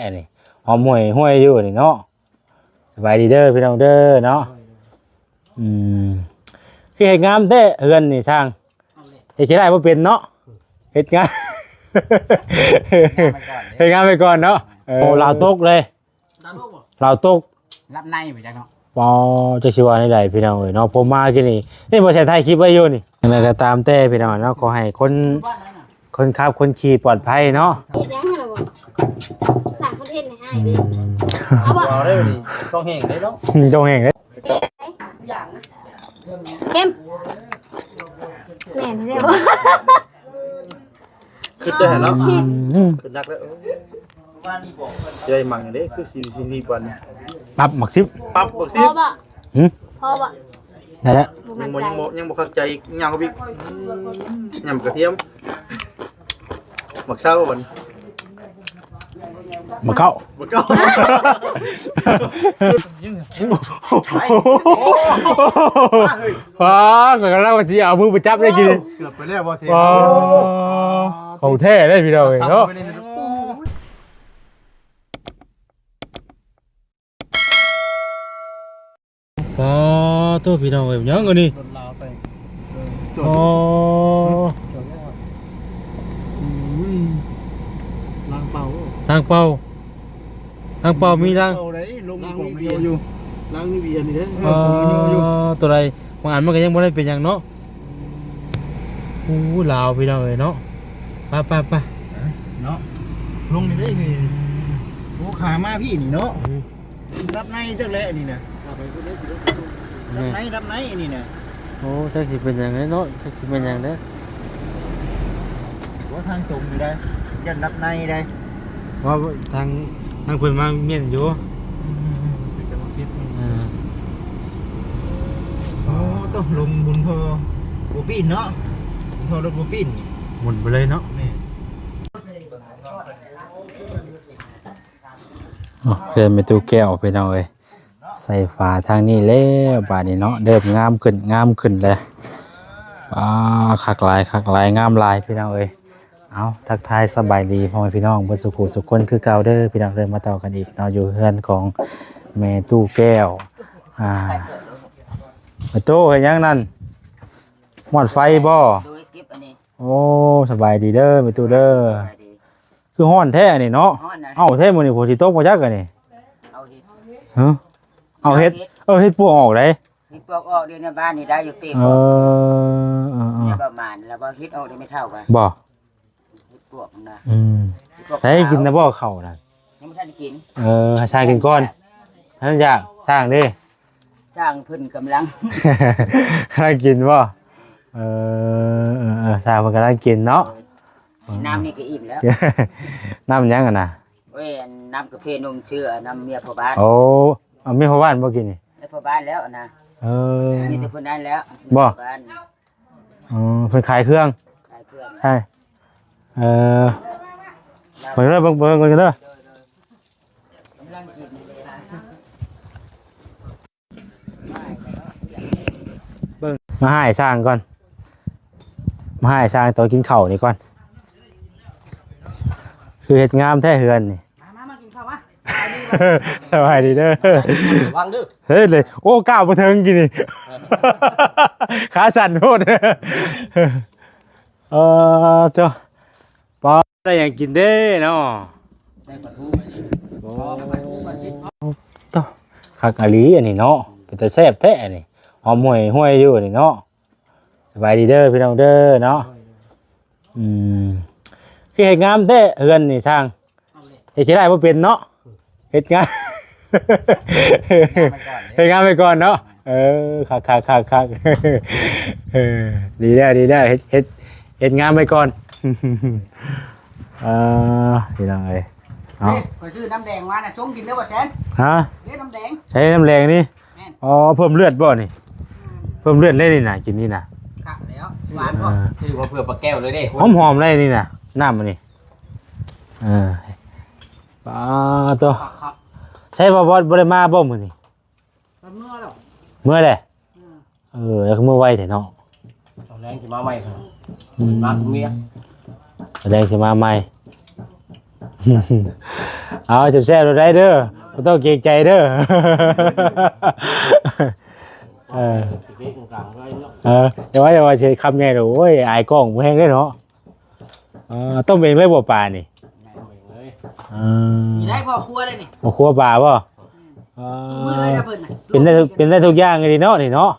ອັນນີ້ ຫອມຫວຍຫວຍຢູ່ນີ້ເນາະ. ສະບາຍດີເດີພີ່ນ້ອງເດີເນາະ. ອືມ ຄືເຮັດງາມແທ້ເຮືອນນີ້ຊ່າງ ເຮັດຂີ້ໄດ້ບໍ່ເປັນເນາະ ເຮັດງານ ເຮັດງານໄປກ່ອນເນາະ. ເອີ ໂອ້ ລາວຕົກເລີຍ ລາວຕົກ ລາວຕົກ ຫຼັບໃນໄປຈັກເນາະ. ອໍ ຈັກຊິວ່າແນວໃດພີ່ນ້ອງເອີຍເນາະ. ຜົມມາກີ້ນີ້ ນີ້ບໍ່ແຊນຖ່າຍຄລິບໄວ້ຢູ່ນີ້. ຢ່າງໃດກໍຕາມແຕ່ພີ່ນ້ອງເນາະ ຂໍໃຫ້ຄົນ ຄົນຂັບຄົນຂີ່ປອດໄພເນາະ. ເຮັດຫຍັງຫັ້ນລະບໍ່? ສ້າງຄອນເທັນໃຫ້ອ້າຍເດ້. ອືມ ເອົາບໍ່? ເອົາໄດ້ນີ້ ຕ້ອງແຫ້ງເດ້ເນາະ ຕ້ອງແຫ້ງເດ້. ເຄັມ ແມ່ນແທ້ບໍ່? ຄິດໄດ້ຫັ້ນເນາະ ຄິດ ອືມ ຄິດໜັກແລ້ວ. ເອີ ຊິໄດ້ໝັກຫຍັງເດ້ ຄືຊິ ຊິມີບາດນີ້ ປັບໝາກສິບ ປັບໝາກສິບ ພໍບໍ່? ຫື ພໍບໍ່? ໄດ້ແລ້ວ ບໍ່ໝັ້ນໃຈ ຍັງບໍ່ ຍັງບໍ່ ຍັງບໍ່ຄັກໃຈອີກ ຍ່າງເຂົ້າໄປອີກ ຫຍັງກະທຽມ ໝາກເຊົາບໍ່ບັດນີ້ ໝາກເກົ້າ ໝາກເກົ້າ. ວ້າ ຂ້ອຍກຳລັງວ່າຊິເອົາມືໄປຈັບໄດ້ກິນ ເກືອບໄປແລ້ວບໍ່ເຊ ວ້າ ຂອງແທ້ເດ້ພີ່ນ້ອງເອີຍເນາະ. ປາໂຕ ພີ່ນ້ອງເອີຍ ຫຍັງອັນນີ້ ລົດລາວໄປ ເອີ ອໍ ຈອດຢູ່ ອືມ ລາງເປົ່າ ລາງເປົ່າ ລາງເປົ່າມີລາງ ເອົາໄດ້ລົງ ລາງ ກອງ ມີ ມີ ຢູ່ ລາງມີເບຍນີ້ເດ້ ເອີ ເອີ ຕົວໃດ ບາງອັນມັນກໍຍັງບໍ່ໄດ້ເປັນຫຍັງເນາະ. ໂອ້ ລາວ ພີ່ນ້ອງເອີຍເນາະ ໄປໆໆ ເນາະ ລົງນີ້ເດ້. ໂອ້ ຂາມາພີ້ນີ້ເນາະ ອືມ ດັບໃນຈັກແຫຼະນີ້ນະ ດັບໃນ ດັບໃນນີ້ນະ. ໂອ້ ຈັກຊິເປັນຫຍັງເນາະ ຈັກຊິແມ່ນຫຍັງເດ້ ວ່າທາງຕົງຢູ່ໃດ໋ ຢ້ານດັບໃນໃດ໋ ວ່າທາງ ທາງເພິ່ນມາແມ່ນຢູ່ ອືມ ເປັນກຳມະກິດ ເອີ ໂອ້ ຕ້ອງລົງບຸນພໍບໍ່ປີ້ນເນາະ ບຸນພໍລົດບໍ່ປີ້ນ ໝຸນໄປເລີຍເນາະ ແມ່ນ. ໂອ້ ເຮືອນແມ່ຕູ້ແກ້ວ ພີ່ນ້ອງເອີຍ ໃສ່ຝາທາງນີ້ແລ້ວ ບາດນີ້ເນາະ ເລີ່ມງາມຂຶ້ນ ງາມຂຶ້ນແລ້ວ. ປາ ຄັກຫຼາຍ ຄັກຫຼາຍ ງາມຫຼາຍ ພີ່ນ້ອງເອີຍ. ເອົາ ທັກທາຍສະບາຍດີພໍ່ແມ່ພີ່ນ້ອງເບິດສູ່ຜູ້ສູ່ຄົນຄືເກົ່າເດີພີ່ນ້ອງເດີ. ມາຕໍ່ກັນອີກເນາະ ຢູ່ເຮືອນຂອງແມ່ຕູ້ແກ້ວ. ອ່າ ແມ່ຕູ້ ເຮັດຫຍັງນັ້ນ? ໝອດໄຟບໍ່? ໂດຍ ເກັບອັນນີ້. ໂອ້ ສະບາຍດີເດີແມ່ຕູ້ເດີ. ສະບາຍດີ. ຄືຮ້ອນແທ້ອັນນີ້ເນາະ. ຮ້ອນນະ. ເອົາແທ້ມື້ນີ້ ຝົນຊິຕົກບໍ່ຈັກອັນນີ້. ເອົາເຫັດ. ຮະ? ເອົາເຫັດ. ເອົາເຫັດ. ເອີ ເຫັດປວກອອກເດ້. ເຫັດປວກອອກເດ້ ໃນບ້ານນີ້ໄດ້ຢູ່ເຕັມ. ເອີ ເອີ ເອີ ປະມານແລ້ວບໍ່ ເຫັດອອກໄດ້ໄມ່ເທົ່າກັນ. ບໍ່. ເຫັດປວກນະ. ອືມ. ເຫັດປວກ. ໃຫ້ກິນນະບໍ່ເຂົ້ານະ? ຍັງບໍ່ທັນໄດ້ກິນ. ເອີ ໃຫ້ຊ່າງກິນກ່ອນ. ໃຫ້ມັນຢາກ ຊ່າງເດ້. ຊ່າງເພິ່ນກຳລັງ ກຳລັງກິນບໍ່? ເອີ ເອີ ເອີ ຊ່າງເພິ່ນກຳລັງກິນເນາະ. ໂດຍ. ນ້ຳນີ້ກໍອີ່ມແລ້ວ. ນ້ຳຫຍັງຫັ້ນນະ? ໂອ້ຍ ນ້ຳກາເຟນົມເຊື້ອ ນ້ຳເມຍພໍ່ບ້ານ. ໂອ້ ເອົາເມຍພໍ່ບ້ານບໍ່ກິນນີ້? ເມຍພໍ່ບ້ານແລ້ວນະ. ເອີ ມີແຕ່ຜູ້ນັ້ນແລ້ວ. ບໍ່? ແມ່ນ. ອໍ ເພິ່ນຂາຍເຄື່ອງ. ຂາຍເຄື່ອງ. ໃຊ່. ເອີ ເບິ່ງເດີ ເບິ່ງ ເບິ່ງກັນເດີ. ເບິ່ງ ມາຫາອ້າຍຊ່າງກ່ອນ ມາຫາອ້າຍຊ່າງຕອນກິນເຂົ້ານີ້ກ່ອນ. ຄືເຮັດງາມແທ້ເຮືອນນີ້. ມາ ມາ ມາກິນເຂົ້າມາ. ສະບາຍດີເດີ. ລະວັງເດີ. ເຮີ້ຍເລີຍ ໂອ້ ກ້າວບໍ່ເຖິງກີ້ນີ້ ຂາສັ່ນໂພດ. ເອີ ເຈົ້າ ປ້າ ໄດ້ຫຍັງກິນເດ້ເນາະ? ໄດ້ປາທູໄປນີ້. ໂອ້ ປາທູໄປນີ້. ໂຕ ຄັກອີ່ຫຼີອັນນີ້ເນາະ ເປັນຕາແຊບແທ້ອັນນີ້ ຫອມຫວຍໆຢູ່ອັນນີ້ເນາະ. ສະບາຍດີເດີພີ່ນ້ອງເດີເນາະ. ອືມ ຄືເຮັດງາມແທ້ເຮືອນນີ້ຊ່າງ. ເຮັດຂີ້ໄດ້ບໍ່ເປັນເນາະ ເຮັດງານ ເຮັດງານໄປກ່ອນເນາະ. ເອີ ຄັກໆໆໆ. ເອີ ດີແລ້ວ ດີແລ້ວ ເຮັດ ເຮັດ ເຮັດງານໄປກ່ອນ. ເອີ ພີ່ນ້ອງເອີຍເນາະ. ນີ້ ຂ້ອຍຊື້ນ້ຳແດງມານະ ຊົງກິນເດີບໍ່ແຊນ. ຮະ? ເດ້ນ້ຳແດງ. ໃຊ້ນ້ຳແດງນີ້. ແມ່ນ. ອໍ ເພີ່ມເລືອດບໍ່ນີ້? ອືມ ເພີ່ມເລືອດເລີຍນີ້ນະ ກິນນີ້ນະ. ຄັກແລ້ວ ຫວານບໍ່? ເອີ ຊື້ມາເພື່ອປາແກ້ວເລີຍເດ້. ຫອມໆເລີຍນີ້ນະ ນ້ຳອັນນີ້. ເອີ ປາໂຕ ໃຊ່ບໍ່ ບໍ່ ບໍ່ໄດ້ມາບໍ່ມື້ນີ້? ເມືອແລ້ວ ເມືອແລ້ວ. ອືມ ເອີ ແລ້ວຄືເມືອໄວແທ້ເນາະ. ຕອນແລງຊິມາໃໝ່. ອືມ ມາກັບເມຍ ຕອນແລງຊິມາໃໝ່. ເອົາແຊບໆໂລດໄດ໋ເດີ ບໍ່ຕ້ອງເກງໃຈເດີ. ເອີ ເອີ ຢ່າວ່າ ຢ່າວ່າຊິເຮັດຄຳໃຫຍ່ດອກ. ໂອ້ຍ ອາຍກ້ອງບໍ່ແຮງເດ້ເນາະ. ເອີ ຕົ້ມເອງເລີຍບໍ່ປານີ້? ແມ່ນ ຕົ້ມເອງເລີຍ. ເອີ ນີ້ໄດ້ພໍ່ຄົວເດ້ນີ້ ພໍ່ຄົວປາບໍ່? ອືມ ເອີ ມື້ໃດນະເພິ່ນນະ ເປັນໄດ້ ເປັນໄດ້ທຸກຢ່າງອີ່ຫຼີເນາະນີ້ເນາະ.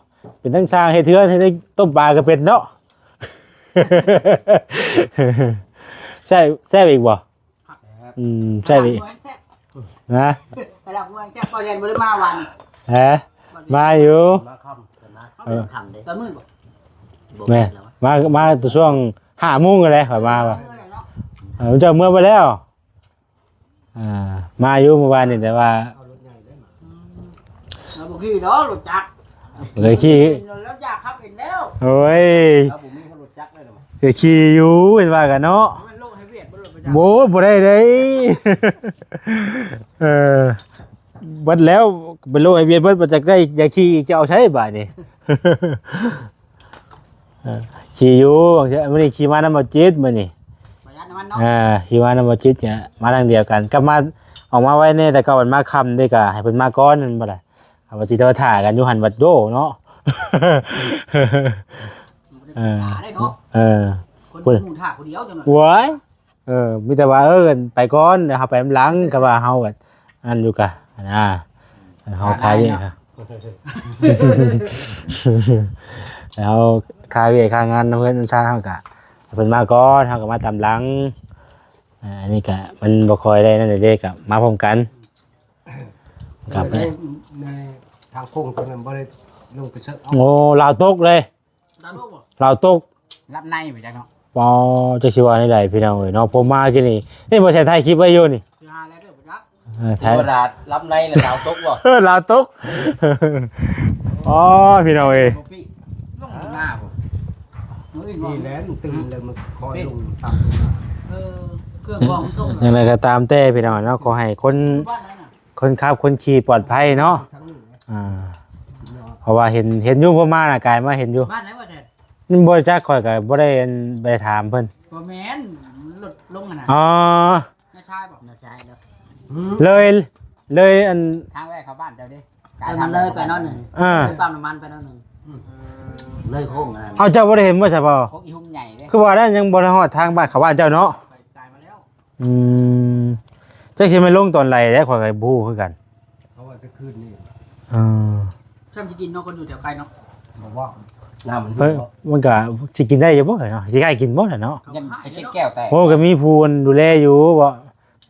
ເປັນທັງຊ່າງເຮັດເຮືອນ ເຮັດຕົ້ມປາກໍເປັນເນາະ. ແຊບ ແຊບອີກບໍ່? ອືມ ແຊບອີກ ລະດັບເມືອງແຊບ. ຮະ? ລະດັບເມືອງແຊບ ບໍ່ແມ່ນບໍ່ໄດ້ມາວັນ ຮະ? ມາຢູ່ ມາຄ່ຳ ເອີ ຕອນມື້ບໍ່? ແມ່ນ ມາ ມາແຕ່ຊ່ວງຫ້າໂມງນັ້ນແຫຼະ ຂ້ອຍມາວ່າ ເອີ ເຈົ້າເມືອໄປແລ້ວ. ອ່າ ມາຢູ່ມື້ວານນີ້ ແຕ່ວ່າ ອືມ ລາວບໍ່ຂີ່ດອກລົດຈັກ ເລີຍຂີ່ ເປັນລົດຈັກຂັບເປັນແລ້ວ. ໂອ້ຍ ລາວບໍ່ມີລົດຈັກເລີຍ ເລີຍຂີ່ຢູ່ ເຫັນວ່າກັນເນາະ. ໂອ້ ບໍ່ໄດ້ເດ້ ເອີ ເບິດແລ້ວ ເປັນໂລກໃຫ້ວຽນເບິດ ບໍ່ຈັກໄດ້ຢາກຂີ່ ຈະເອົາໃສບາດນີ້? ເອີ ຂີ່ຢູ່ ບາງເທື່ອ ມື້ນີ້ຂີ່ມານຳບໍ່ຈິດ ມື້ນີ້ ປະຢັດນ້ຳມັນເນາະ. ເອີ ຂີ່ມານຳບໍ່ຈິດ ມາທາງດຽວກັນ ກັບມາ ອອກມາໄວແດ່ ແຕ່ເກົ່າມັນມາຄ່ຳເດ້ ກະໃຫ້ເພິ່ນມາກ່ອນ ແມ່ນບໍ່ລະ? ເຮົາວ່າຊິໄດ້ຖ້າກັນຢູ່ຫັ້ນບັດໂດເນາະ. ເອີ ເອີ ຄົນໝູ່ຖ້າຜູ້ດຽວ ໂອ້ຍ ເອີ ມີແຕ່ວ່າ ເອີ ໄປກ່ອນ ດຽວເຮົາໄປນຳຫຼັງ ກໍວ່າເຮົາກໍອັນຢູ່ກະນະ ເຮົາຄາວຽກ ເຮົາຄາວຽກຄາງານນຳເຮືອນນຳຊານ ເຮົາກະ ເພິ່ນມາກ່ອນ ເຮົາກໍມາຕາມຫຼັງ. ອັນນີ້ກະມັນບໍ່ຄ່ອຍໄດ້ນັ້ນເດ້ ກະມາພ້ອມກັນ ກັບ ໃນ ໃນທາງໂຄ້ງຕົວນັ້ນບໍ່ໄດ້ລົງໄປເຊີກເອົາ. ໂອ້ ລາວຕົກເລີຍ ລາວຕົກບໍ່? ລາວຕົກ ຫຼັບໃນບໍ່ຈັກເນາະ. ອໍ ຈັກຊິວ່າແນວໃດພີ່ນ້ອງເອີຍເນາະ. ຜົມມາກີ້ນີ້ ນີ້ບໍ່ແຊນຖ່າຍຄລິບໄວ້ຢູ່ນີ້ ຊິຫາແລ້ວເດີບໍ່ຈັກ. ເອີ ຖ່າຍ ຊິວ່າຫຼາບໃນແລ້ວລາວຕົກບໍ່? ເອີ ລາວຕົກ. ອໍ ພີ່ນ້ອງເອີຍ ບໍ່ປີ້ ລົງໜ້າບໍ່? ມື້ອື່ນບໍ່? ນີ້ແຫຼະ ມັນຕື່ນແລ້ວມັນຄ່ອຍລົງຕາມ. ເອີ ເຄື່ອງຂອງຕົກ. ຢ່າງໃດກໍຕາມແຕ່ພີ່ນ້ອງເນາະ ຂໍໃຫ້ຄົນ ຢູ່ບ້ານນັ້ນນະ ຄົນຂັບຄົນຂີ່ປອດໄພເນາະ. ອ່າ ເພາະວ່າເຫັນ ເຫັນຢູ່ ບໍ່ມານະ ກາຍມາເຫັນຢູ່. ບ້ານໃດວະແທ້? ມັນບໍ່ຈັກ ຂ້ອຍກໍບໍ່ໄດ້ ອັນ ໄປຖາມເພິ່ນ. ບໍ່ແມ່ນ ລົດລົງຫັ້ນນະ. ອໍ ນາຊາຍບໍ່? ນາຊາຍເນາະ. ເລີຍ ເລີຍ ອັນ ທາງແວະເຂົ້າບ້ານເຈົ້າເດ້. ເອີ ມັນເລີຍໄປໜ້ອຍໜຶ່ງ. ເອີ ເລີຍປ້ຳນ້ຳມັນໄປໜ້ອຍໜຶ່ງ. ອືມ ເລີຍໂຄ້ງອັນນັ້ນ. ເອົາ ເຈົ້າບໍ່ໄດ້ເຫັນບໍ່ຊະບໍ່? ໂຄກອີຮຸ່ມໃຫຍ່ເດ້. ຄືວ່າແລ້ວ ຍັງບໍ່ໄດ້ຮອດທາງບ້ານ ເຂົ້າບ້ານເຈົ້າເນາະ. ໄປໄກມາແລ້ວ. ອືມ ຈັກຊິແມ່ນລົງຕອນໃດແຫຼະ ຂ້ອຍກໍບໍ່ຮູ້ຄືກັນ. ເພາະວ່າແຕ່ຄືນນີ້. ເອີ ຊ່ຳຊິກິນເນາະ ຄົນຢູ່ແຖວໄກເນາະ. ບໍ່ວ່າ ນ້ຳມັນ ເອີ ມັນກໍຊິກິນໄດ້ຢູ່ບໍ່ເນາະ? ຊິກ້າກິນບໍ່ລະເນາະ? ຍັງຊິກິນແກ້ວແຕກ. ໂອ້ ກໍມີຜູ້ດູແລຢູ່ບໍ່?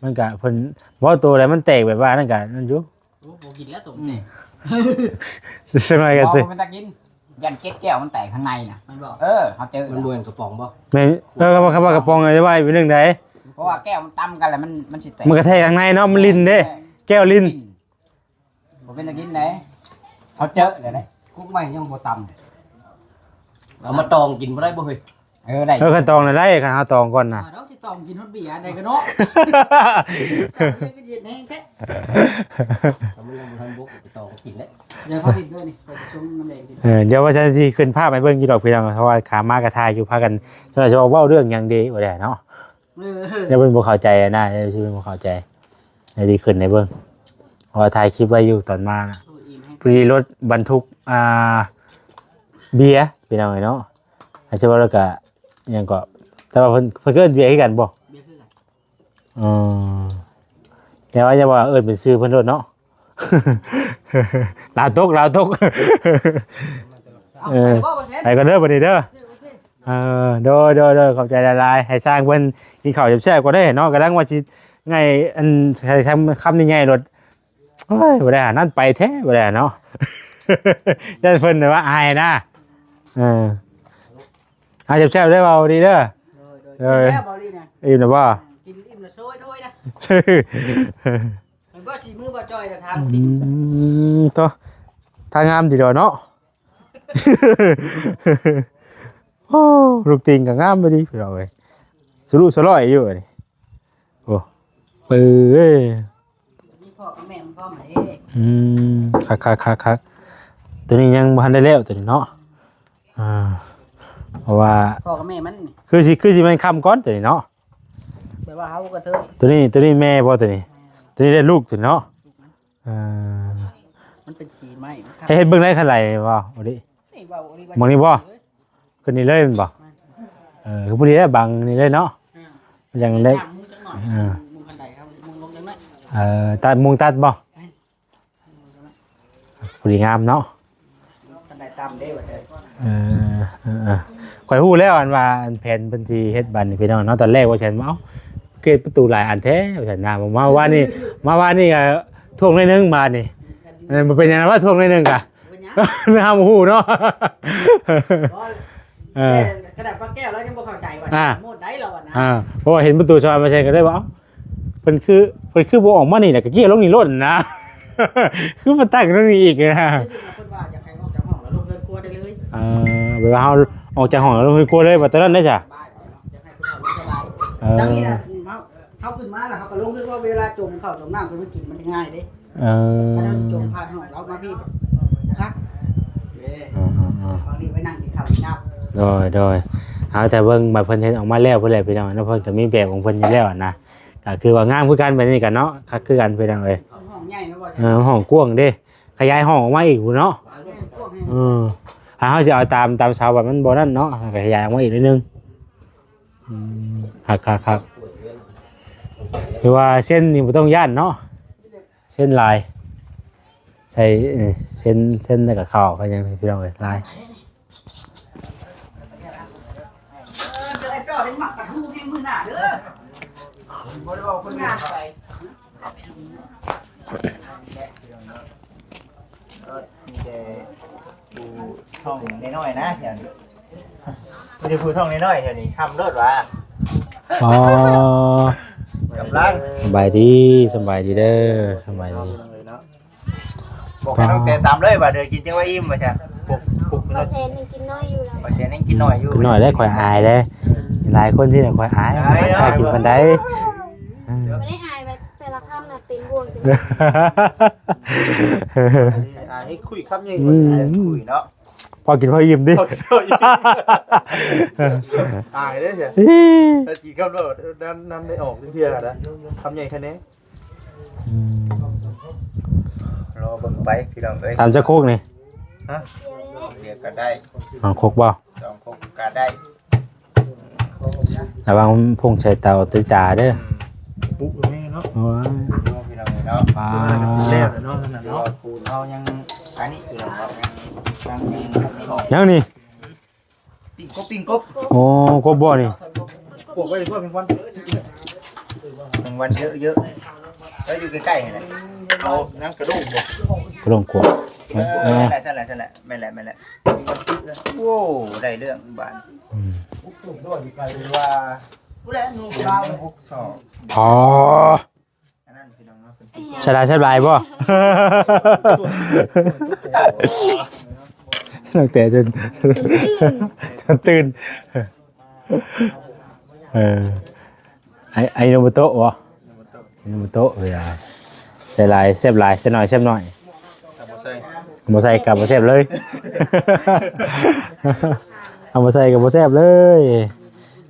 ມັນກໍເພິ່ນບໍ່ ໂຕໃດມັນແຕກແບບວ່ານັ້ນກໍນັ້ນຢູ່. ໂອ້ ບໍ່ກິນແລ້ວຕົວແຕກ. ອືມ ສັກໜ້ອຍກໍຊິ ບໍ່ ມັນຕາກິນ ຢ້ານເກັດແກ້ວມັນແຕກຂ້າງໃນນະ. ແມ່ນບໍ່? ເອີ ເຮົາເຈີ ມັນບໍ່ແມ່ນກະປ໋ອງບໍ່? ແມ່ນ ເອີ ຄຳວ່າ ຄຳວ່າກະປ໋ອງ ຈະໄວ້ເປັນຈັ່ງໃດ? ເພາະວ່າແກ້ວມັນຕຳກັນແລ້ວ ມັນ ມັນຊິແຕກ. ມັນກະແທກຂ້າງໃນເນາະ ມັນຫຼິ້ນເດ້ ແມ່ນ ແກ້ວຫຼິ້ນ. ບໍ່ເປັນຕາກິນໃດ ເຮົາເຈີແລ້ວເດ້. ກຸກໄມ້ຍັງບໍ່ຕຳ ເອົາມາຕອງກິນບໍ່ໄດ້ບໍ່ເຮີ້ຍ? ເອີ ໄດ້ ເອີ ຄັນຕອງນະໄດ້ ຄັນເຮົາຕອງກ່ອນນະ. ອ່າ ດອກຊິຕອງກິນຮອດເບຍໄດ້ກະເນາະ. ເຮັດແຮງແທ້ ຖ້າມັນຍັງບໍ່ທັນບົກໄປຕອງກິນເດ້. ຢ່າພາກິນເດີນີ້ ໄປຊົງນ້ຳແດງກິນ. ເອີ ດຽວວ່າຊັ້ນຊິຂຶ້ນພາບໃຫ້ເບິ່ງຢູ່ດອກພີ່ນ້ອງ ເພາະວ່າຂາມາກະຖ່າຍຢູ່ ພາກັນ ຈະວ່າເວົ້າເລື່ອງຫຍັງເດ ບໍ່ໄດ້ເນາະ. ເອີ ດຽວເພິ່ນບໍ່ເຂົ້າໃຈນະ ດຽວຊິເພິ່ນບໍ່ເຂົ້າໃຈ ດຽວຊິຂຶ້ນໃຫ້ເບິ່ງ ເພາະວ່າຖ່າຍຄລິບໄວ້ຢູ່ຕອນມານະ. ໂອ້ຍ ອີ່ມແຮງ ພໍດີລົດບັນທຸກ ອ່າ ເບຍ ພີ່ນ້ອງເອີຍເນາະ. ອາດຈະວ່າແລ້ວກະຫຍັງເກາະ ແຕ່ວ່າເພິ່ນ ເພິ່ນກໍເອີ້ນເບຍຄືກັນບໍ່? ເບຍຄືກັນ. ອໍ ແຕ່ວ່າຢ່າວ່າເອີ້ນເປັນຊື່ເພິ່ນໂລດເນາະ. ລາວຕົກ ລາວຕົກ. ເອົາ ເອີ ໄປບໍ່ ໄປກ່ອນເດີບັດນີ້ເດີ. ໂອເຄ ໂອເຄ ເອີ ໂດຍ ໂດຍ ໂດຍ ຂອບໃຈຫຼາຍໆ. ໃຫ້ຊ່າງເພິ່ນກິນເຂົ້າແຊບໆກ່ອນເດ້ເນາະ. ກຳລັງວ່າຊິໄຫງ່ ອັນ ໃຫ້ຊ່າງຄຳໃຫຍ່ໆໂລດ. ໂອ້ຍ ບໍ່ໄດ້ຫານັ້ນໄປແທ້ ບໍ່ໄດ້ຫາເນາະ. ຢ້ານເພິ່ນວ່າອາຍນະ. ເອີ ເອົາແຊບໆເດີ ເວົ້າດີເດີ. ໂດຍ ໂດຍ ເອີ ກິນແລ້ວບໍ່ລີນະ? ອີ່ມແລ້ວບໍ່? ກິນອີ່ມແລ້ວໂຊຍໂດຍນະ. ເຫັນບໍ່ ສີມືບໍ່ຈ່ອຍນະ ທາງ ອືມ ໂຕ ທ່າງາມດີດອກເນາະ. ໂອ້ ລູກຕີນກໍງາມບໍ່ດີພີ່ນ້ອງເອີຍ ສະລຸສະຫຼອຍຢູ່ອັນນີ້. ໂອ້ ເປີເອີຍ ມີພໍ່ກັບແມ່ມັນພ້ອມເດ້. ອືມ ຄັກໆໆໆ. ໂຕນີ້ຍັງບໍ່ທັນໄດ້ແລ້ວໂຕນີ້ເນາະ. ອ່າ ເພາະວ່າພໍ່ກັບແມ່ມັນ ຄືຊິ ຄືຊິແມ່ນຄ່ຳກ່ອນໂຕນີ້ເນາະ. ແບບວ່າເຮົາກະເທີນ ໂຕນີ້ ໂຕນີ້ແມ່ບໍ່ ໂຕນີ້? ໂຕນີ້ໄດ້ລູກ ໂຕນີ້ເນາະ. ເອີ ມັນເປັນສີໄມ້ ເຮັດເບິ່ງໄດ້ຄັນໄຫຼບໍ່? ໂອດິ ນີ້ເວົ້າໂອດິ ໝ່ອງນີ້ບໍ່? ຂຶ້ນນີ້ເລີຍແມ່ນບໍ່? ແມ່ນ ເອີ ຄືພໍດີແລ້ວ ບັງນີ້ເລີຍເນາະ. ເອີ ມັນຈັ່ງໄດ້ ເອີ ມຸງຄັນໄດເຮົາ ມຸງລົງຈັກໜ້ອຍ. ເອີ ຕັດ ມຸງຕັດບໍ່? ແມ່ນ ພໍດີງາມເນາະ. ຄັນໄດ້ຕຳເດ້ວ່າແທ້. ເອີ ເອີ ເອີ ຂ້ອຍຮູ້ແລ້ວ ອັນວ່າ ອັນແຜນເພິ່ນຊິເຮັດບາດນີ້ພີ່ນ້ອງເນາະ. ຕອນແລກວ່າຊັ້ນ ເອົ້າ ເກດປະຕູຫຼາຍອັນແທ້ວ່າຊັ້ນນະ. ມາວານນີ້ ມາວານນີ້ກະຖ້ວງໜ້ອຍໜຶ່ງບາດນີ້. ເອີ ບໍ່ເປັນຫຍັງ ວ່າຖ້ວງໜ້ອຍໜຶ່ງກະ ເປັນຫຍັງ? ເຮົາບໍ່ຮູ້ເນາະ. ເອີ ແຕ່ຂະໜາດປ້າແກ້ວລາວຍັງບໍ່ເຂົ້າໃຈວ່າ ອ່າ ໝົດໄດ້ລາວວ່ານະ. ອ່າ ເພາະວ່າເຫັນປະຕູສະຫວ່າງມາແຊງກະເລີຍວ່າ ເອົ້າ ເພິ່ນຄື ເພິ່ນຄືບໍ່ອອກມານີ້ນະ ກະເກຍລົງນີ້ໂລດນະ. ຄືມາຕັ້ງຕົງນີ້ອີກນະ. ເພິ່ນວ່າຢາກໃຫ້ອອກຈາກຫ້ອງແລ້ວລົງເຮືອນຄົວໄດ້ເລີຍ. ເອີ ແບບວ່າເຮົາອອກຈາກຫ້ອງແລ້ວລົງເຮືອນຄົວເລີຍ ວ່າຕອນນັ້ນໄດ້ຊະ. ເອີ ຈັ່ງນີ້ນະ ເຮົາ ເຮົາຂຶ້ນມາແລ້ວເຮົາກະລົງເຮືອນຄົວ ເວລາຈົ່ມເຂົ້າຈົ່ມນ້ຳເພິ່ນມາກິນມັນຈະງ່າຍເດ້. ເອີ ຄັນເຮົາຈົ່ມຜ່ານຫ້ອງລາວມາພີ້ ຄັກ. ເອີ ເອີ ເອີ ເອົານີ້ໄປນັ່ງກິນເຂົ້າກິນນ້ຳ. ໂດຍ ໂດຍ ເອົາແຕ່ເບິ່ງບາດເພິ່ນເຮັດອອກມາແລ້ວພຸ້ນແຫຼະພີ່ນ້ອງເນາະ. ເພິ່ນກະມີແບບຂອງເພິ່ນຢູ່ແລ້ວນະ ກະຄືວ່າງາມຄືກັນ ແບບນີ້ກະເນາະ ຄັກຄືກັນພີ່ນ້ອງເອີຍ. ຫ້ອງໃຫຍ່ແມ່ນບໍ່? ເອີ ຫ້ອງກວ້າງເດ້ ຂະຫຍາຍຫ້ອງອອກມາອີກພຸ້ນເນາະ. ແມ່ນ ກວ້າງແຮງ. ເອີ ຖ້າເຮົາຊິເອົາຕາມ ຕາມເສົາບາດມັນບໍ່ນັ້ນເນາະ ກະຂະຫຍາຍອອກມາອີກໜ້ອຍໜຶ່ງ. ອືມ ຄັກໆ ຄັກ ຄືວ່າເຊັນນີ້ບໍ່ຕ້ອງຢ້ານເນາະ ເຊັນຫຼາຍ ໃສ່ ເອີ ເຊັນ ເຊັນແລ້ວກະເຂົ້າ ກະຫຍັງພີ່ນ້ອງເອີຍ ຫຼາຍ. ມີແຕ່ຜູ້ທ້ອງນ້ອຍໆນະແຖວນີ້ ມີແຕ່ຜູ້ທ້ອງນ້ອຍໆແຖວນີ້ ຫ້າມໂລດວ່າ. ອໍ ກຳລັງ ສະບາຍດີ ສະບາຍດີເດີ ສະບາຍດີ. ບອກໃຫ້ນ້ອງແຕຕຳເລີຍວ່າ ເດີກິນຈັ່ງວ່າອີ່ມວ່າຊັ້ນ. ປຸກ ປຸກ ບ່າວແສນຍັງກິນນ້ອຍຢູ່ລະ ບ່າວແສນຍັງກິນນ້ອຍຢູ່ ກິນນ້ອຍໄດ້ ຂ້ອຍອາຍເດ້. ຫຼາຍຄົນຊິໄດ້ ຂ້ອຍອາຍ ອາຍເນາະ ກ້າກິນປານໃດ. ເອີ ບໍ່ໄດ້ອາຍ ແຕ່ລະຄຳນະເຕັມບ່ວງ. ອາຍໃຫ້ຄຸຍຄຳໃຫຍ່ ອືມ ອາຍໃຫ້ຄຸຍເນາະ. ພໍກິນພໍອີ່ມຕິ ພໍກິນພໍອີ່ມ ອາຍເດ້. ຖ້າກິນຄຳນ້ອຍນັ້ນ ນ້ຳໄດ້ອອກເທື່ອນະ ຄຳໃຫຍ່ຄະແນງ. ອືມ ລໍເບິ່ງໄປພີ່ນ້ອງເອີຍ. ຕຳຈັກໂຄກນີ້? ຮະ? ດຽວກະໄດ້ ສອງໂຄກບໍ່? ສອງໂຄກກະໄດ້. ລະວັງພຸ້ງໃສ່ເຕົາຕິດຕາເດີ. ອືມ ປຸແມ່ເນາະ. ໂອ້ຍ ພີ່ນ້ອງເອີຍເນາະ ປາ ແລ້ວເນາະ ນັ້ນເນາະ ເຮົາຍັງ ອັນນີ້ພີ່ນ້ອງເນາະ ຍັງ ຍັງ ຍັງນີ້. ປີ້ງກົບ ປີ້ງກົບ. ໂອ້ ກົບບໍ່ນີ້? ປວກໄວ້ເພື່ອແມງວັນ ແມງວັນເຍີະໆ ແລ້ວຢູ່ໃກ້ໆຫັ້ນແຫຼະ. ເອົານຳກະໂດງບໍ່? ກະໂດງກົບ. ເອີ ເອີ ນັ້ນແຫຼະ ນັ້ນແຫຼະ ນັ້ນແຫຼະ ແມ່ນແຫຼະ ແມ່ນແຫຼະ. ໂອ້ ໄດ້ເລື່ອງບາດ. ອືມ ວ່າຜູ້ໃດໜູລາວ ຫົກສອງ. ອໍ ອັນນັ້ນພີ່ນ້ອງເນາະ ເພິ່ນຊິ ແຊບຫຼາຍ ແຊບຫຼາຍບໍ່? ຕັ້ງແຕ່ຈົນ ຈົນຕື່ນ. ເອີ ໄອ ໄອໂນໂມໂຕະບໍ່? ໂນໂມໂຕະ ເວລາ ໃສ່ຫຼາຍແຊບຫຼາຍ ໃສ່ໜ້ອຍແຊບໜ້ອຍ. ບໍ່ໃສ່ ບໍ່ໃສ່ກະບໍ່ແຊບເລີຍ ເອົາບໍ່ໃສ່ກະບໍ່ແຊບເລີຍ.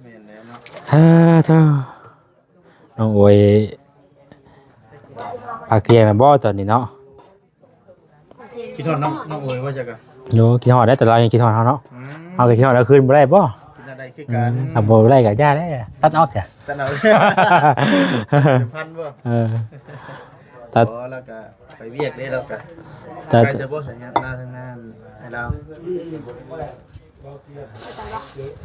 ແມ່ນແລ້ວເນາະ ເອີ ເອີ. ນ້ອງໂອຍ ພັກທ່ຽງແລ້ວບໍ່ຕອນນີ້ເນາະ? ຄິດຮອດນ້ອງ ນ້ອງໂອຍບໍ່ຈັກກະ? ໂຍ ຄິດຮອດໄດ໋ ແຕ່ລາວຍັງຄິດຮອດເຮົາເນາະ. ອືມ ເຮົາກະຄິດຮອດລາວຄືນບໍ່ໄດ້ບໍ່? ຄິດຮອດໄດ້ຄືກັນ. ອືມ ຄັນບໍ່ໄດ້ກະຢ່າແລ້ວ ຕັດອອກຊະ ຕັດອອກ. ພັນບໍ່? ເອີ ຕັດ ບໍ່ ລາວກະໄປວຽກເດ້ ລາວກະ ຕັດ ໄກແຕ່ບໍ່ ສາຍງານ ມາທາງນັ້ນໃຫ້ລາວ.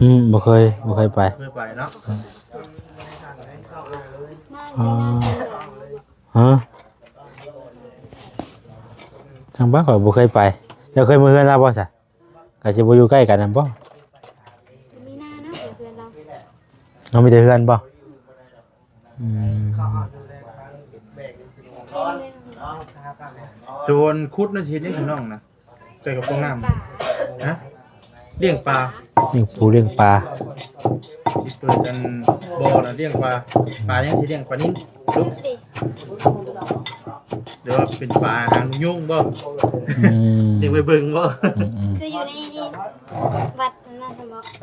ອືມ ບໍ່ເຄີຍ ບໍ່ເຄີຍໄປ ບໍ່ເຄີຍໄປເນາະ. ອືມ ມາ ອໍ ໃສ່ໜ້າ ຮະ? ທາງບ້ານຂ້ອຍບໍ່ເຄີຍໄປ. ເຈົ້າເຄີຍມາເຮືອນລາວບໍ່ຊະ? ກະຊິບໍ່ຢູ່ໃກ້ກັນນຳບໍ່? ມີໜ້າເນາະ ເຮືອນລາວ. ເຮົາມີແຕ່ເຮືອນບໍ່? ອືມ ໂດນຂຸດນະ ຊິເຮັດຫຍັງ ນ້ອງນະ? ໃກ້ກັບຟອງນ້ຳ ຮະ? ລ້ຽງປາ ລ້ຽງປູລ້ຽງປາ. ຊິເປີດອັນບໍ່ນະ ລ້ຽງປາ. ປາຫຍັງຊິລ້ຽງ? ປານິນ ລຸກ ຫຼືວ່າເປັນປາຫາງຍຸງບໍ່? ອືມ ລ້ຽງໄວ້ເບິ່ງບໍ່? ອືມໆ ຄືຢູ່ໃນນີ້ ວັດນັ້ນ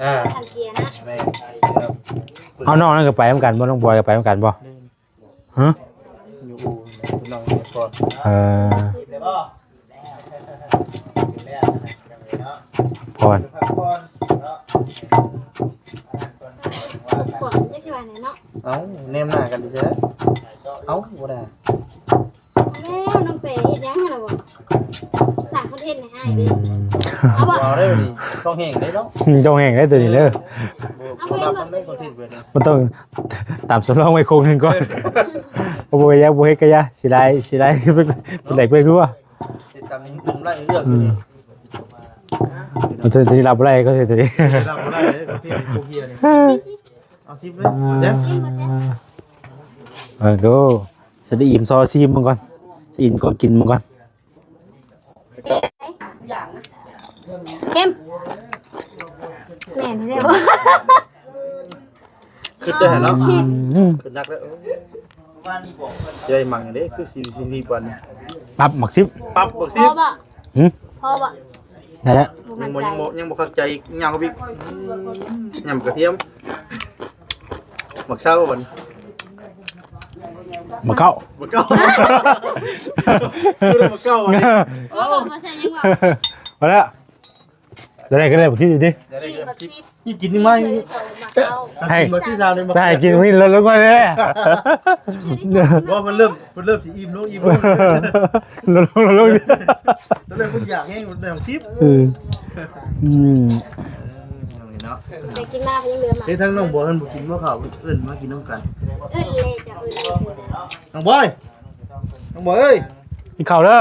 ອ່າ ຄັນເກຍນະ ແມ່ນ ເອົາ ນ້ອງນັ້ນກໍໄປນຳກັນບໍ່? ນ້ອງບອຍກໍໄປນຳກັນບໍ່? ຮະ? ຢູ່ອູ່ ນ້ອງຢູ່ກ່ອນ ເອີ ພັກຜ່ອນ ພັກຜ່ອນເນາະ ພັກຜ່ອນ ຈັກຊິວ່າແນວເນາະ ເອົ້າ ແນມໜ້າກັນຊື່ໆ ເອົ້າ ບໍ່ໄດ້ ແລ້ວນ້ອງເຕເຮັດຫຍັງຫັ້ນນະບໍ່? ສ້າງຄອນເທັນໃຫ້ອ້າຍເດ້ ອືມ ເອົາບໍ່? ເອົາໄດ້ບັດນີ້ ຕ້ອງແຮງເດ້ເນາະ ອືມ ຕ້ອງແຮງເດ້ໂຕນີ້ເດີ ເອົາບໍ່? ມັນຕ້ອງຕາມສຳລອງໄວ້ໂຄງໜຶ່ງກ່ອນ ບໍ່ເຮັດກະຢ່າ ບໍ່ເຮັດກະຢ່າ ຊິໄດ້ ຊິໄດ້ ເປັນແຫຼກເປັນຫົວ ເຮັດຕາມນີ້ເປັນໄລ່ເລື່ອງ ອືມ ໂຕນີ້ ໂຕນີ້ຮັບບໍ່ໄດ້ ກໍໂຕນີ້ ຮັບບໍ່ໄດ້ເດ້ ເປັນຜູ້ເຮັດນີ້ ເອົາຊິມເລີຍ ອ່າ ແຊບ ເບິ່ງດູ ຊິໄດ້ອີ່ມ ຊໍຊີມເບິ່ງກ່ອນ ຊິອີ່ມກໍກິນເບິ່ງກ່ອນ ເຄັມ ແມ່ນແທ້ບໍ່? ຄິດໄດ້ເນາະ ຄິດ ອືມ ຄິດໜັກແລ້ວ ເອີ ຊິໄດ້ມັກເດ້ ຄືຊິ ຊິນີ້ປານນີ້ ປັບໝາກຊິບ ປັບໝາກຊິບ ພໍບໍ່? ຫື? ພໍບໍ່? ໄດ້ແລ້ວ ບໍ່ໝັ້ນໃຈ ຍັງບໍ່ ຍັງບໍ່ ຍັງບໍ່ເຂົ້າໃຈອີກ ຍາວໄປອີກ ຍຳກະທຽມ ໝາກເຊົາບັດນີ້ ໝາກເກົ້າ ໝາກເກົ້າ ໝາກເກົ້າບັດນີ້ ໂອ້ ບໍ່ໃສ່ຫຍັງບໍ່ ພໍແລ້ວ ໄດ້ ກໍໄດ້ບັກຊິບຢູ່ຕິ ໄດ້ບັກຊິບ ນີ້ກິນນີ້ມາ ໃຫ້ ໃຫ້ກິນມື້ນີ້ລົດລົງກ່ອນເດ້ ບໍ່ ເພິ່ນເລີ່ມ ເພິ່ນເລີ່ມຊິອີ່ມລົງ ອີ່ມລົງ ລົດລົງ ລົດລົງ ຕອນແລກເພິ່ນຢາກແຮງ ໄດ້ບັກຊິບ ອືມ ອືມ ເອີ ເນາະ ໄດ້ກິນມາເພິ່ນຍັງເຫຼືອມາ ເຮັດທັງນ້ອງບອຍເພິ່ນບໍ່ກິນບໍ່ເຂົ້າ ເອີ້ນມາກິນນຳກັນ ເອີ້ນເລີຍ ເຈົ້າເອີ້ນເລີຍ ນ້ອງບອຍ ນ້ອງບອຍເອີຍ ກິນເຂົ້າເດີ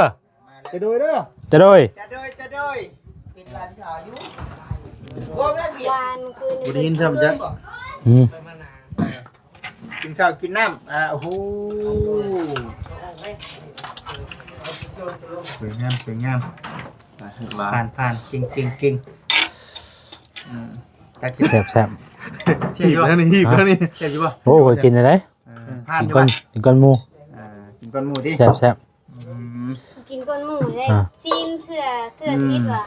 ຈະໂດຍເດີ ຈະໂດຍ ຈະໂດຍ ຈະໂດຍ ເປັນຫຼານສາວຢູ່ ວານຄືນນີ້ ບໍ່ໄດ້ຍິນຊ້ຳຈ້ະ ອືມ ກິນເຂົ້າກິນນ້ຳ ອ່າ ໂອ້ໂຫ ສວຍງາມ ສວຍງາມ ຜ່ານ ຜ່ານ ເກັ່ງ ເກັ່ງ ເກັ່ງ ອືມ ແຊບ ແຊບ ແຊບຢູ່ບໍ່? ຮີບແລ້ວນີ້ ຮີບແລ້ວນີ້ ແຊບຢູ່ບໍ່? ໂອ້ ຂ້ອຍກິນໄດ້ ເອີ ຜ່ານຢູ່ບໍ່? ກິນກ່ອນໝູ່ ອ່າ ກິນກ່ອນໝູ່ຕິ ແຊບ ແຊບ ອືມ ກິນກ່ອນໝູ່ເດ້ ອ່າ ຊີມເທື່ອ ເທື່ອ ອືມ ທີ່ວ່າ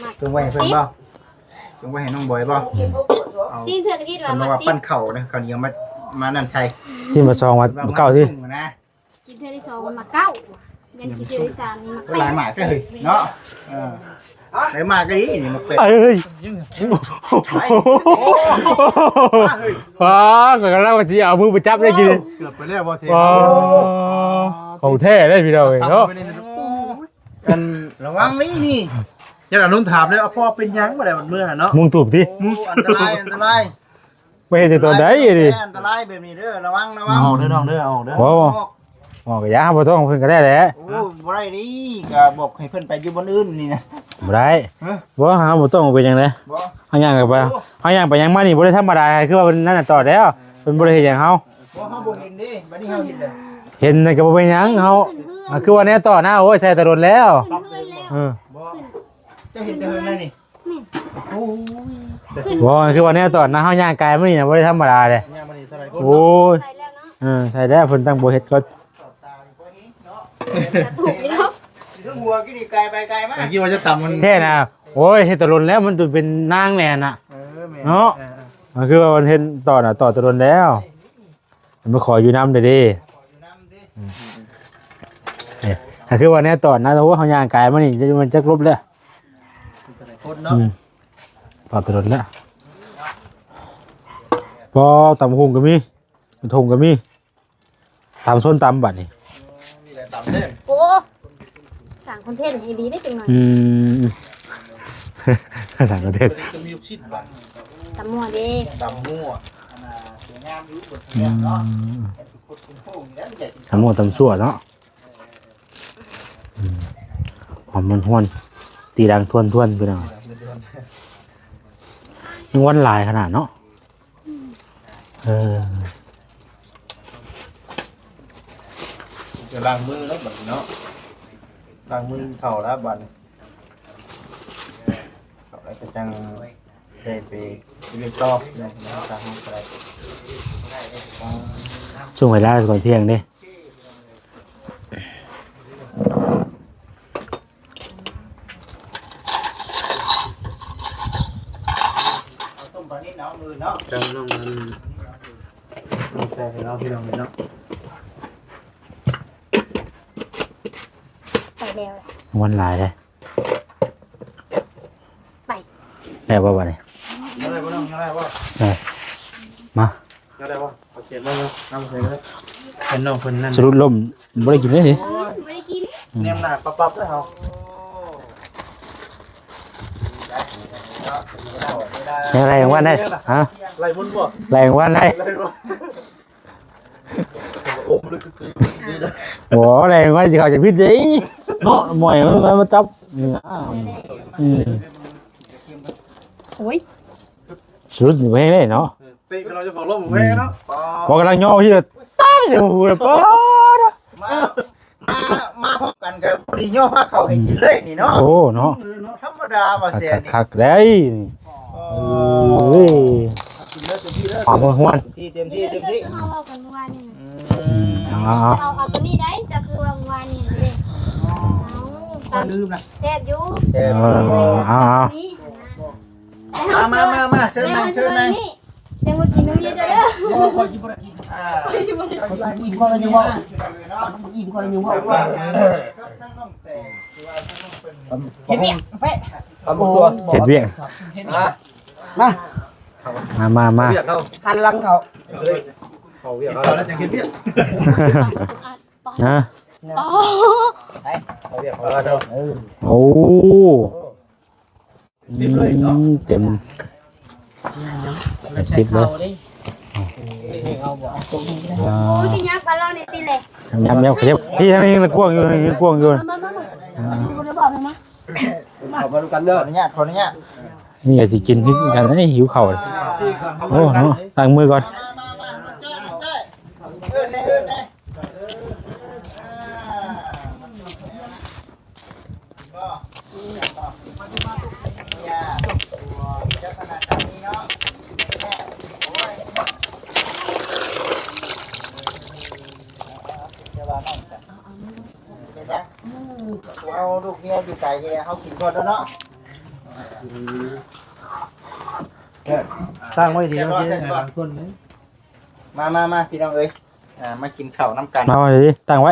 ມັກ ຈົ່ງໄວ້ໃຫ້ເພິ່ນບໍ່? ຈົ່ງໄວ້ໃຫ້ນ້ອງບອຍບໍ່? ຊີມເທື່ອທີ່ວ່າມັກ ເພິ່ນວ່າ ຊີມ ປັ້ນເຂົ້ານະ ເຂົ້າໜຽວມາ ມານັ້ນໃສ່ ຊີມມາສອງວ່າເກົ້າຕິ ກິນເທື່ອທີ່ສອງມັກເກົ້າ ຍັງກິນເທື່ອທີ່ສາມນີ້ມັກແປດ ຫຼາຍໝາກເລີຍເນາະ ເອີ ໄດ້ມາກະດີນີ້ ມາເປີດ ເອີຍ ວ້າ ຂ້ອຍກຳລັງວ່າຊິເອົາມືໄປຈັບໄດ້ກິນ ເກືອບໄປແລ້ວບໍ່ເຊ ວ້າ ຂອງແທ້ເດ້ພີ່ນ້ອງເອີຍເນາະ ອັນ ລະວັງນີ້ນີ້ ຢ່າອາລົມຖາມເດ້ ເອົາ ພໍ່ເປັນຫຍັງບໍ່ໄດ້ມັນເມື່ອຫັ້ນເນາະ ມຸງຕູບຕິ ໂອ້ ອັນຕະລາຍ ອັນຕະລາຍ ບໍ່ເຮັດແຕ່ຕອນໃດນີ້ ອັນຕະລາຍແບບນີ້ເດີ ລະວັງ ລະວັງ ອອກເດີນ້ອງເດີ ອອກເດີ ບໍ່ ບໍ່ ອອກກະຢ່າ ບໍ່ຕ້ອງເພິ່ນກະໄດ້ແຫຼະ ໂອ້ ບໍ່ໄດ້ນີ້ ກະບອກໃຫ້ເພິ່ນໄປຢູ່ບ່ອນອື່ນນີ້ນະ ບໍ່ໄດ້ ຮະ ບໍ່ ເຮົາບໍ່ຕ້ອງເປັນຫຍັງເດ້ ບໍ່ ເຮົາຍ່າງໄປ ໂອ້ ເຮົາຍ່າງໄປຍ່າງມານີ້ບໍ່ໄດ້ທຳມະດາ ຄືວ່າເພິ່ນນັ້ນນະ ຕອດແລ້ວ ເພິ່ນບໍ່ໄດ້ເຮັດຫຍັງເຮົາ ບໍ່ ເຮົາບໍ່ເຫັນເດ້ ບັດນີ້ເຮົາເຫັນແລ້ວ ເຫັນນັ້ນກະບໍ່ເປັນຫຍັງ ເຮົາ ຄືວ່າແນວຕອດນະ ໂອ້ຍ ໃສ່ແຕ່ດົນແລ້ວ ຂຶ້ນເຮືອນແລ້ວ ເອີ ບໍ່ ເຈົ້າເຫັນແຕ່ເຮືອນແລ້ວນີ້ ແມ່ນ ໂອ້ຍ ບໍ່ ຄືວ່າແນວຕອນນະ ເຮົາຍ່າງກາຍມານີ້ນະ ບໍ່ໄດ້ທຳມະດາເດ້ ຍ່າງມານີ້ເທົ່າໃດຄົນ ໂອ້ຍ ໃສ່ແລ້ວເນາະ ເອີ ໃສ່ແລ້ວ ເພິ່ນຈັ່ງບໍ່ເຮັດກ່ອນ ຖືກເນາະ ຢູ່ເທິງຫົວ ກິນກາຍໄປກາຍມາ ຄິດວ່າຈະຕຳມັນ ແທ້ນະ ໂອ້ຍ ເຮັດແຕ່ດົນແລ້ວ ມັນຈົນເປັນນາງແລ້ວນະ ເອີ ແມ່ນ ເນາະ ເອີ ເອີ ມັນຄືວ່າມັນເຫັນຕອນນະ ຕອດແຕ່ດົນແລ້ວ ມັນມາຂໍຢູ່ນຳເດ້ ຢູ່ນຳເດ້ ອືມ ເອີ ຖ້າຄືວ່າແນວຕອນນະ ໂອ້ ເຮົາຍ່າງກາຍມານີ້ ຈະ ມັນຈັກລົບແລ້ວ ອືມ ຕອດແຕ່ດົນແລ້ວ ບໍ່ ຕຳຫຸ່ງກະມີ ເປັນຖົງກະມີ ຕຳສົ້ມຕຳບັດນີ້ ໂອ້ ສ້າງຄອນເທັນໃຫ້ດີເດ້ຈັກໜ້ອຍ ອືມ ສ້າງຄອນເທັນ ຕຳໝໍ້ເດ້ ຕຳໝໍ້ ອືມ ຕຳໝໍ້ຕຳຊົ່ວເນາະ ອືມ ຫອມຮວນໆ ຕີດັງທວນໆ ພີ່ນ້ອງ ຍັງວັນຫຼາຍຂະໜາດເນາະ ເອີ ຈະລ້າງມືແລ້ວບັດນີ້ເນາະ ລ້າງມືເຂົ້າແລ້ວບັດນີ້ ເຂົ້າແລ້ວກະຈັ່ງໄດ້ໄປເຮັດວຽກຕໍ່ ເນາະ ທາງເຮົາກະໄດ້ ຊ່ວງເວລາກ່ອນທ່ຽງເດ້. ນ້ອງມັນ ນ້ອງແຊໃຫ້ເຮົາພີ່ນ້ອງເນາະ ໄປແລ້ວ ມັນຫຼາຍເດ້ ໄປ ໄດ້ບໍ່ບາດນີ້? ຍັງໄດ້ບໍ່ນ້ອງ? ຍັງໄດ້ບໍ່? ເອີ ມາ ຍັງໄດ້ບໍ່? ເອົາສຽງມາເນາະ ນຳເສຍເດີ ເພິ່ນນ້ອງເພິ່ນນັ້ນ ສະດຸດລົ້ມ ບໍ່ໄດ້ກິນເດ້ນີ້ ບໍ່ໄດ້ກິນ ອືມ ແນມໜ້າປັບໆເດີເຮົາ ແນວໃດຂອງມັນໄດ້ ຮະ ໄລ່ມັນບໍ່? ໄລ່ຂອງມັນໄດ້ ໄລ່ບໍ່? ໂອ້ ບໍ່ໄດ້ວ່າຊິເຂົ້າໃຈຜິດເດ້ເນາະ ໝ້ອຍມັນ ມັນ ມັນຈັບ ອືມ ໂອ້ຍ ສະດຸດນີ້ແຮງເດ້ເນາະ ເຕະເຂົາເຈົ້າຂອງລົມແຮງເນາະ ບໍ່ ກຳລັງຍໍທີ່ຕາຍເດ້ ໂອ້ໂຫ ປາດ ມາ ມາ ມາພ້ອມກັນກໍພໍດີຍໍພາເຂົ້າໃຫ້ກິນເລີຍນີ້ເນາະ ໂອ້ເນາະ ທຳມະດາວ່າແຊນນີ້ ຄັກໆ ໄດ້ ໂອ້ຍ ຫອມຫວນ ເຕັມທີ່ ເຕັມທີ່ ເຕັມທີ່ ເຮົາເວົ້າກັນເມື່ອວານນີ້ນະ ອືມ ເອົາ ເອົາ ເອົາຕົວນີ້ໄດ້ ເຈົ້າຄືວ່າເມື່ອວານນີ້ເດ້ ເອົາ ຂ້ອຍລືມນະ ແຊບຢູ່ ແຊບ ເອີ ເອົາ ເອົາ ນີ້ນະ ມາ ມາ ມາ ມາ ເຊີນນັ່ງ ເຊີນນັ່ງ ແຕ່ງບໍ່ກິນນ້ຳເຢັນເດີ ບໍ່ ຂ້ອຍຊິບໍ່ໄດ້ກິນ ອ່າ ຂ້ອຍຊິບໍ່ໄດ້ກິນ ຂ້ອຍຊິບໍ່ໄດ້ກິນ ຂ້ອຍຊິບໍ່ໄດ້ກິນ ຂ້ອຍຊິບໍ່ໄດ້ກິນ ເຮັດວຽກ ເຮັດວຽກ ມາ ມາ ມາ ມາ ເຮັດວຽກເນາະ ຫັນຫຼັງເຂົາ ເອີ ເຂົ້າວຽກເຮົາແລ້ວຈັ່ງເຮັດວຽກ ຮະ ໄປ ເຂົ້າວຽກເຮົາແລ້ວເນາະ ເອີ ໂອ້ ເຕັມເລີຍເນາະ ອືມ ເຕັມ ເຕັມຕິບເລີຍ ເອົາເດ້ ເອົາບໍ່ ໂອ້ຍ ຊິຫຍັບເອົາເລີຍນີ້ຕິແຫຼະ ຫຍັບ ຫຍັບ ຂະຫຍັບ ນີ້ທາງນີ້ຍັງກວ້າງຢູ່ ຍັງກວ້າງຢູ່ ມາ ມາ ມາ ອ່າ ເຂົ້າມານຳກັນເດີ ຂໍອະນຸຍາດ ຂໍອະນຸຍາດ ນີ້ກໍຊິກິນຄືກັນ ນີ້ຫິວເຂົ້າ ໂອ້ເນາະ ລ້າງມືກ່ອນ ມາ ມາ ມາ ມາ ເຊີນ ເຊີນ ເຊີນ ເຊີນ ເອີ ແນ່ ເອີ ແນ່ ເຮົາລູກເມຍຢູ່ໄກນີ້ ເຮົາກິນກ່ອນເນາະ ຕັ້ງໄວ້ດີ ເມື່ອກີ້ຫຼາຍຄົນເດ້ ມາ ມາ ມາ ພີ່ນ້ອງເອີຍ ອ່າ ມາກິນເຂົ້ານຳກັນ ມາໄວ້ດີ ຕັ້ງໄວ້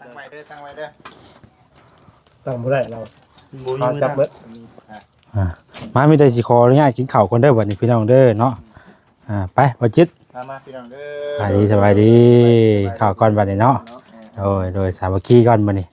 ຕັ້ງໄວ້ເດີ ຕັ້ງໄວ້ເດີ ຕັ້ງບໍ່ໄດ້ລາວ ບໍ່ມີເງິນ ເອົາຈັບເບິດ ອ່າ ມາ ມີແຕ່ຊິຂໍອະນຸຍາດກິນເຂົ້າກ່ອນເດີ ບັດນີ້ພີ່ນ້ອງເດີເນາະ ອ່າ ໄປ ບ່າວຈິດ ມາ ມາ ພີ່ນ້ອງເດີ ສະບາຍດີ ສະບາຍດີ ກິນເຂົ້າກ່ອນບັດນີ້ເນາະ ໂດຍ ໂດຍ ສາມັກຄີກ່ອນບັດນີ້